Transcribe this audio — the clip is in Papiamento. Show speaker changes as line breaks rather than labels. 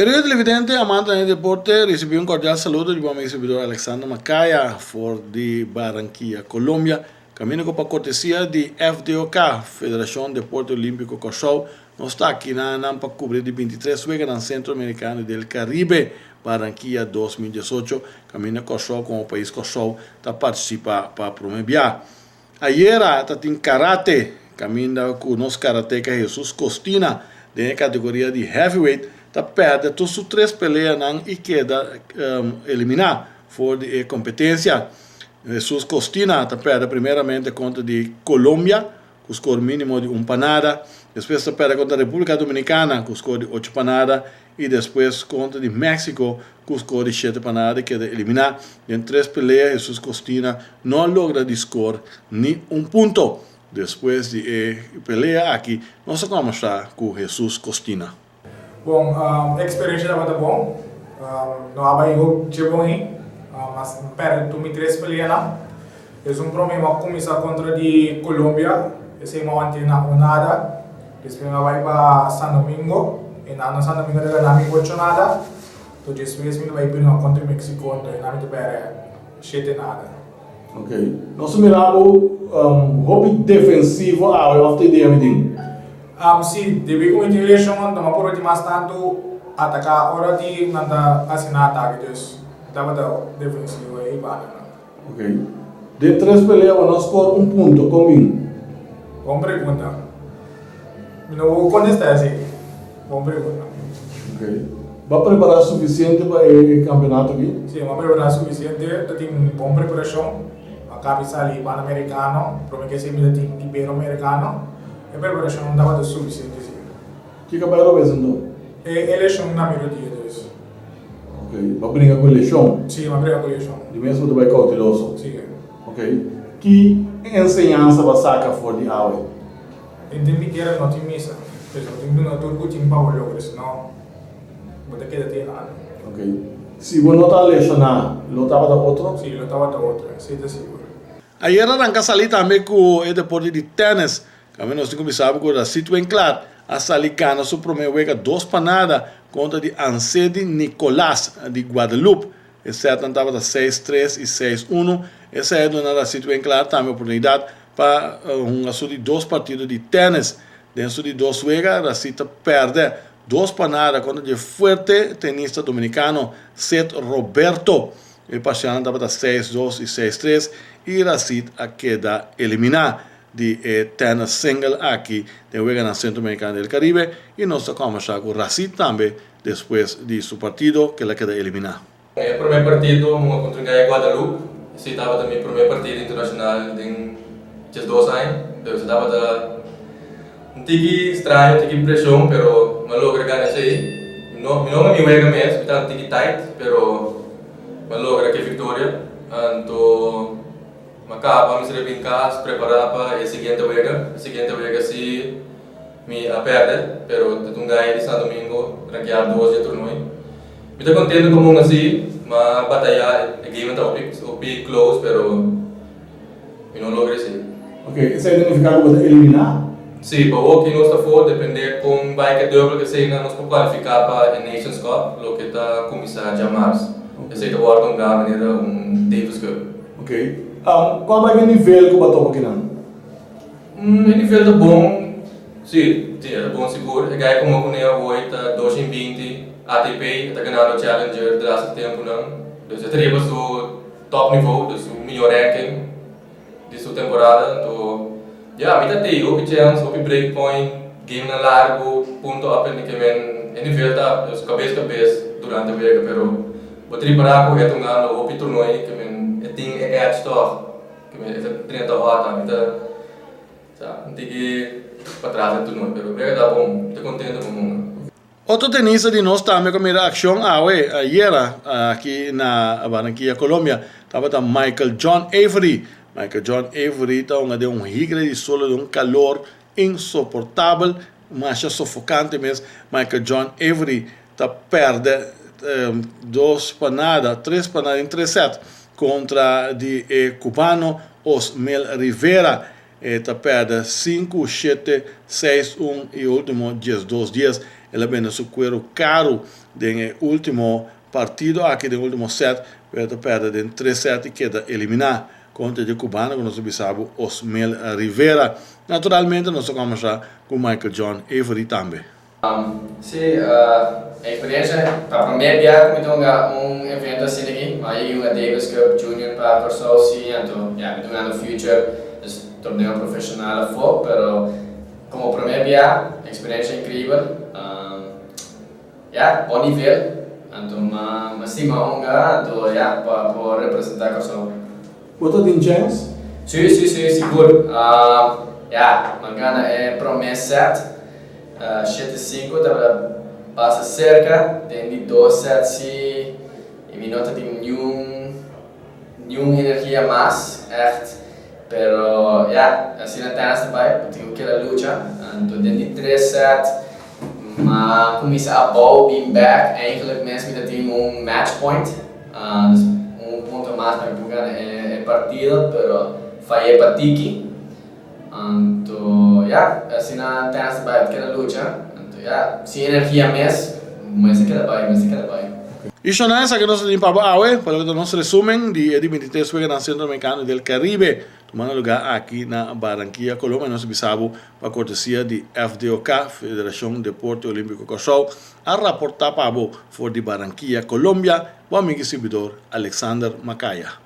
Kerido televidente, amante di deporte, risibi un kordial saludo di bo amigo servidor Alexander Macaya for di Barranquilla, Colombia. Kaminda ku pa kortesia di FDOK, Federashon Deporte Olímpiko Kòrsou, nos ta aki na nan pa kubri di 23 Weganan Sentro Amerikano del Karibe, Barranquilla 2018, kaminda Kòrsou komo pais Kòrsou ta partisipá pa promé bia. Ayera ta tin karate, kaminda ku nos karateka Jesus Costina den e kategoria di heavyweight ta pèrdè tur su tres peleanan i keda eliminá for di e kompetensia. Jesus Costina ta pèrdè primeramente kontra di Colombia ku skor mínimo di un pa nada, despues ta pèrdè kontra Repúblika Dominikana ku skor di ocho pa nada i despues kontra di Mexico ku skor di shete pa nada keda eliminá. Den tres pelea Jesus Costina no a logra di skor ni un punto. Despues di e pelea aki nos a kòmbersá ku Jesus Costina.
Bon, e eksperensia tabata bon. No a bai hopi dje bon ei, mas mi pèrdè tur mi tres peleanan. Esun promé mi a kuminsá kontra di Colombia, esei mi a want'é na un nada. Despues mi a bai pa San Domingo, e nan na San Domingo ta gana mi ocho nada. Enton despues mi ta bai bringa kontra Mexico, enton e nan mi ta pèrdè shete nada.
Ok. Nos a mira bo hopi defensivo awe of ta idea mi tin?
Si, debí ku mi tin leshon, no a por di mas tantu ataká ora di nan ta hasi nan atake, dus mi tabata defensivo ei banda nan.
Ok. Den tres pelea bo no a score un punto, kon bin?
Bon pregunta. Mi no por kontestá esei. Bon pregunta.
Ok. Bo a prepará sufisiente pa e kampeonato aki?
Si, mi a prepará sufisiente. Ta tin bon preparashon. Mi a kabi sali Panamerikano, prome ke esei mi ta tin Iberoamerikano. E preparashon tabata sufisiente si.
Kiko a bai robes anto?
E leshon na mi rudia dus.
Ok, bo a bringa ku e leshon?
Si, mi a bringa ku e leshon.
Di mes bo ta bai kouteloso?
Si.
Ok. Ki enseñansa bo a saka for di awe?
Den den mi guera no tin misa. Pues bo tin duna tur ku tin pa bo logra, si no bo ta keda te hanu.
Ok. Si bo no ta leshoná, lo tabata otro?
Si, lo tabata otro, esei ta sigur.
Ayer a ranka sali tambe ku e deporte di tènis. Kaminda nos tin ku bisa bo ku Racid Winklaar a sali gana su promé wega dos pa nada kontra di Ansedi Nicolas di Guadeloupe. E sètnan tabata seis tres i seis unu. Esei a duna Racid Winklaar tambe oportunidat pa hunga su di dos partido di tènis. Den su di dos wega Racid ta pèrdè dos pa nada kontra di e fuerte tenista dominikano Seth Roberto. E parcialnan tabata seis dos i seis tres i Racid a keda eliminá di e tennis single aki den Weganan Centroamericano del Caribe i nos ta kòmbersá ku Racid tambe despues di su partido ku el a keda eliminá.
E promé partido mi a kontra Gaya Guadalupe, esei tabata mi promé partido internashonal den 12 aña, entonces tabata un tiki straño, un tiki preshon, pero mi a logra gana esei. Mi no mi no mi wega mes, mi tabata un tiki tight, pero mi a logra ke viktoria. Anto mi a kaba, mi sali bin kas prepará pa e siguiente wega. E siguiente wega si mi a pèrdè, pero ta un gaya di San Domingo, rankeá dos di e tornoe. Mi ta kontento komo un asi, mi a batayá e game ta hopi hopi close, pero. Mi no logra esei.
Ok, esei ta nifiká ku bo ta eliminá?
Sí, pa hoki nos ta for, dependé kon bai ke dubbel ke eseinan nos por kualifiká pa e Nations Cup, loke ta kuminsá djamars. Esei ta wòrdu hungá manera un Davis Cup.
Ok. Kua bai ke nivel ku bo a topa kinan?
E nivel ta bon, sí, sí, e ta bon sigur. E gai ku mi a kuné awor ta 220 ATP, e ta ganando Challenger de laatste tempunan. Dus e ta riba su. Top nivo, dus su miho ranking di su temporada, anto ya mi ta tei hopi chance, hopi break point, gamenan largu, punto up en ke men e nivel ta dus kabes kabes durante wega pero bo ta ripara ku e ta hungando hopi tornoe ke men e tin e edge tog ke men e ta drenta hòt mi ta sa un tiki patras den tornoe pero wega ta bon mi ta kontento ku hunga.
Otro tenista di nos tambe ku a mira akshon awe, ayera, aki na Barranquilla, Colombia, tabata Michael John Avery. Michael John Avery ta hunga den un higre di solo den un kalor insoportabel, masha sofokante mes. Michael John Avery ta pèrdè dos pa nada, tres pa nada den tres sèt kontra di e kubano Osmel Rivera. E ta pèrdè sinku, shete, seis, un i último 12 dies. El a bende su kueru karu den e último partido aki, den último sèt, pero e ta pèrdè den tres sèt i keda eliminá kontra dje kubano ku nos a bisa bo, Osmel Rivera. Naturalmente nos ta kòmbersá ku Michael John Avery tambe.
Sí, e experiencia pa prome bia cu mi ta hunga un evento asina aki, mi a yega hunga Davis Cup Junior pa Corsou sí, anto ya mi ta hungando Future, dus torneo profesional afo, pero como prome bia, experiencia increibel, ya, bon nivel, anto mi a stima hunga, anto ya, pa por representa Corsou.
Bo ta tin chèns?
Sí, sí, sí, sigur. Ya, mi a gana e promé sèt, shete sinku, tabata basta serka. Den di dos sèt sí, i mi no ta tin niun, niun energia mas, ègt. Pero ya, asina tènis ta bai, bo tin ku keda lucha. Anto den di tres sèt, mi a kuminsá abou bin bèk, eigentlik mes mi ta tin un match point. Dus un punto mas pa mi por gana e partido, pero fayé pa tiki. Anto ya, asina tennis ta bai, keda lucha. Anto ya, sin energia mes, mester keda bai, mester keda bai.
I shona esaki nos ta tin pa bo awe, pa loke ta nos resumen di e di 23 Weganan Centroamericano del Caribe, tumando lugar aki na Barranquilla, Colombia. Nos ta bisa bo pa cortesia di FDOK, Federacion Deporte Olimpico Kòrsou, a raporta pa bo for di Barranquilla, Colombia, bo amigo y sirbidor Alexander Macaya.